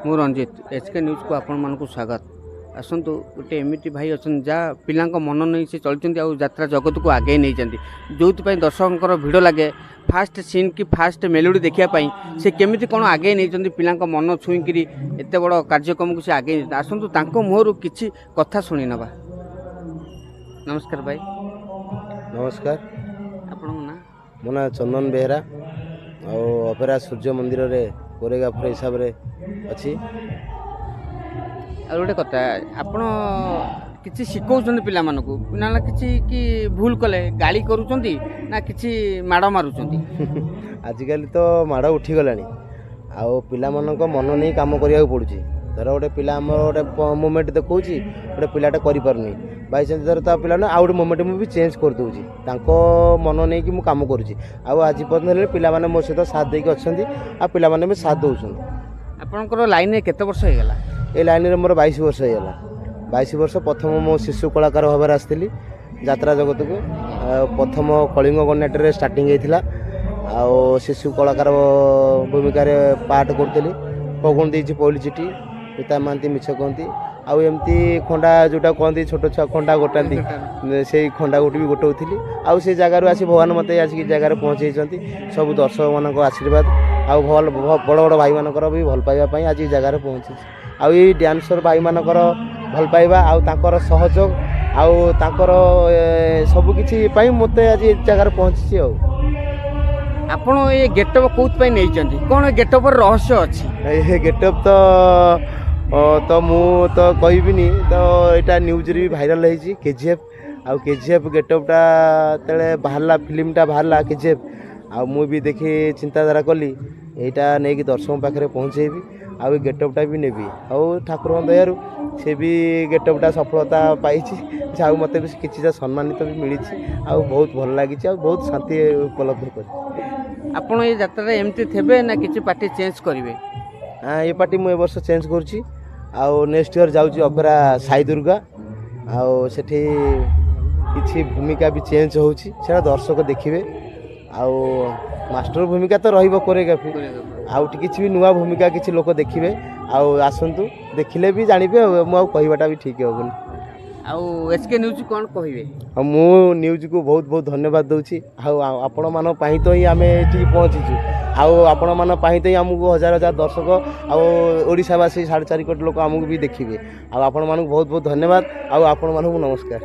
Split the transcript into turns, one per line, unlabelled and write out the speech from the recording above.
ମୁଁ ରଞ୍ଜିତ, H K ନ୍ୟୁଜ୍କୁ ଆପଣମାନଙ୍କୁ ସ୍ୱାଗତ। ଆସନ୍ତୁ, ଗୋଟେ ଏମିତି ଭାଇ ଅଛନ୍ତି, ଯାହା ପିଲାଙ୍କ ମନ ନେଇ ସେ ଚଳିଛନ୍ତି ଆଉ ଯାତ୍ରା ଜଗତକୁ ଆଗେଇ ନେଇଛନ୍ତି, ଯେଉଁଥିପାଇଁ ଦର୍ଶକଙ୍କର ଭିଡ଼ ଲାଗେ ଫାଷ୍ଟ ସିନ୍ କି ଫାଷ୍ଟ ମେଲୋଡ଼ି ଦେଖିବା ପାଇଁ। ସେ କେମିତି କ'ଣ ଆଗେଇ ନେଇଛନ୍ତି, ପିଲାଙ୍କ ମନ ଛୁଇଁକିରି ଏତେ ବଡ଼ କାର୍ଯ୍ୟକ୍ରମକୁ ସେ ଆଗେଇ ନେଇଛନ୍ତି। ଆସନ୍ତୁ, ତାଙ୍କ ମୁହଁରୁ କିଛି କଥା ଶୁଣି ନେବା। ନମସ୍କାର ଭାଇ।
ନମସ୍କାର।
ଆପଣଙ୍କ ନାଁ?
ମୋ ନାଁ ଚନ୍ଦନ ବେହେରା ଆଉ ଅପେରା ସୂର୍ଯ୍ୟ ମନ୍ଦିରରେ କୋରିଓଗ୍ରାଫର ହିସାବରେ ଅଛି।
ଆଉ ଗୋଟେ କଥା, ଆପଣ କିଛି ଶିଖଉଛନ୍ତି ପିଲାମାନଙ୍କୁ ନା କିଛି କି ଭୁଲ କଲେ ଗାଳି କରୁଛନ୍ତି ନା କିଛି ମାଡ଼ ମାରୁଛନ୍ତି?
ଆଜିକାଲି ତ ମାଡ଼ ଉଠିଗଲାଣି ଆଉ ପିଲାମାନଙ୍କ ମନ ନେଇ କାମ କରିବାକୁ ପଡ଼ୁଛି। ଧର ଗୋଟେ ପିଲା ଆମର ଗୋଟେ ମୁଭମେଣ୍ଟ ଦେଖାଉଛି, ଗୋଟେ ପିଲାଟା କରିପାରୁନି, ବାଇଚାନ୍ସ ଧର ତା ପିଲା ଆଉ ଗୋଟେ ମୁଭମେଣ୍ଟ ମୁଁ ବି ଚେଞ୍ଜ କରିଦେଉଛି। ତାଙ୍କ ମନ ନେଇକି ମୁଁ କାମ କରୁଛି ଆଉ ଆଜି ପର୍ଯ୍ୟନ୍ତ ହେଲେ ପିଲାମାନେ ମୋ ସହିତ ସାଥ ଦେଇକି ଅଛନ୍ତି ଆଉ ପିଲାମାନେ ବି ସାଥ ଦେଉଛନ୍ତି।
ଆପଣଙ୍କର ଲାଇନରେ କେତେ ବର୍ଷ ହେଇଗଲା?
ଏ ଲାଇନରେ ମୋର 22 ବର୍ଷ ହେଇଗଲା। 22 ବର୍ଷ। ପ୍ରଥମ ମୁଁ ଶିଶୁ କଳାକାର ଭାବରେ ଆସିଥିଲି ଯାତ୍ରା ଜଗତକୁ ଆଉ ପ୍ରଥମ କଳିଙ୍ଗ ଗଣନାଟ୍ୟରେ ଷ୍ଟାର୍ଟିଂ ହେଇଥିଲା ଆଉ ଶିଶୁ କଳାକାର ଭୂମିକାରେ ପାର୍ଟ କରୁଥିଲି। ଫଗୁଣ ଦେଇଛି ପହିଲି ଚିଠି, ପିତା ମହାନ୍ତି ମିଛ କହନ୍ତି ଆଉ ଏମିତି ଖଣ୍ଡା ଯେଉଁଟା କହନ୍ତି, ଛୋଟ ଛୁଆ ଖଣ୍ଡା ଗୋଟାନ୍ତି, ସେଇ ଖଣ୍ଡା ଗୋଟି ବି ଗୋଟାଉଥିଲି। ଆଉ ସେ ଜାଗାରୁ ଆସି ଭଗବାନ ମୋତେ ଆସିକି ଜାଗାରେ ପହଞ୍ଚେଇଛନ୍ତି। ସବୁ ଦର୍ଶକମାନଙ୍କ ଆଶୀର୍ବାଦ ଆଉ ଭଲ ବଡ଼ ବଡ଼ ଭାଇମାନଙ୍କର ବି ଭଲ ପାଇବା ପାଇଁ ଆଜି ଏ ଜାଗାରେ ପହଞ୍ଚିଛି। ଆଉ ଏଇ ଡ୍ୟାନ୍ସର ଭାଇମାନଙ୍କର ଭଲ ପାଇବା ଆଉ ତାଙ୍କର ସହଯୋଗ ଆଉ ତାଙ୍କର ସବୁକିଛି ପାଇଁ ମୋତେ ଆଜି ଏ ଜାଗାରେ ପହଞ୍ଚିଛି ଆଉ।
ଆପଣ ଏ ଗେଟଅପ୍ କୋଉଥିପାଇଁ ନେଇଛନ୍ତି? କ'ଣ ଗେଟଅପ୍ର ରହସ୍ୟ ଅଛି?
ଏ ଗେଟଅପ୍ ତ ମୁଁ ତ କହିବିନି, ତ ଏଇଟା ନ୍ୟୁଜ୍ରେ ବି ଭାଇରାଲ୍ ହେଇଛି କେଜିଏଫ୍। ଆଉ କେଜିଏଫ୍ ଗେଟଅପ୍ଟା ଯେତେବେଳେ ବାହାରିଲା, ଫିଲ୍ମଟା ବାହାରିଲା କେଜିଏଫ୍, ଆଉ ମୁଁ ବି ଦେଖି ଚିନ୍ତାଧାରା କଲି, ଏଇଟା ନେଇକି ଦର୍ଶକଙ୍କ ପାଖରେ ପହଞ୍ଚେଇବି ଆଉ ଏ ଗେଟଅପ୍ଟା ବି ନେବି। ଆଉ ଠାକୁରଙ୍କ ଦୟାରୁ ସେ ବି ଗେଟଅପ୍ଟା ସଫଳତା ପାଇଛି। ଆଉ ମୋତେ ବି କିଛିଟା ସମ୍ମାନିତ ବି ମିଳିଛି ଆଉ ବହୁତ ଭଲ ଲାଗିଛି ଆଉ ବହୁତ ଶାନ୍ତି ଉପଲବ୍ଧ କରିଛି।
ଆପଣ ଏ ଯାତ୍ରାରେ ଏମିତି ଥିବେ ନା କିଛି ପାର୍ଟି ଚେଞ୍ଜ କରିବେ?
ହଁ, ଏ ପାର୍ଟି ମୁଁ ଏ ବର୍ଷ ଚେଞ୍ଜ କରୁଛି ଆଉ ନେକ୍ସଟ ଇୟର୍ ଯାଉଛି ଅପେରା ସାଇ ଦୁର୍ଗା ଆଉ ସେଠି କିଛି ଭୂମିକା ବି ଚେଞ୍ଜ ହେଉଛି, ସେଟା ଦର୍ଶକ ଦେଖିବେ। ଆଉ ମାଷ୍ଟର ଭୂମିକା ତ ରହିବ କୋରିଓଗ୍ରାଫି, ଆଉ କିଛି ବି ନୂଆ ଭୂମିକା କିଛି ଲୋକ ଦେଖିବେ ଆଉ ଆସନ୍ତୁ, ଦେଖିଲେ ବି ଜାଣିବେ। ଆଉ ମୁଁ ଆଉ କହିବାଟା ବି ଠିକ୍ ହେବନି।
ଆଉ ଏଚ୍ କେ ନ୍ୟୁଜ୍ କ'ଣ କହିବେ?
ଆଉ ମୁଁ ନ୍ୟୁଜ୍କୁ ବହୁତ ବହୁତ ଧନ୍ୟବାଦ ଦେଉଛି। ଆଉ ଆପଣମାନଙ୍କ ପାଇଁ ତ ହିଁ ଆମେ ଏଠିକି ପହଞ୍ଚିଛୁ ଆଉ ଆପଣମାନଙ୍କ ପାଇଁ ତ ହିଁ ଆମକୁ ହଜାର ହଜାର ଦର୍ଶକ ଆଉ ଓଡ଼ିଶାବାସୀ 4.5 କୋଟି ଲୋକ ଆମକୁ ବି ଦେଖିବେ। ଆଉ ଆପଣମାନଙ୍କୁ ବହୁତ ବହୁତ ଧନ୍ୟବାଦ ଆଉ ଆପଣମାନଙ୍କୁ ନମସ୍କାର।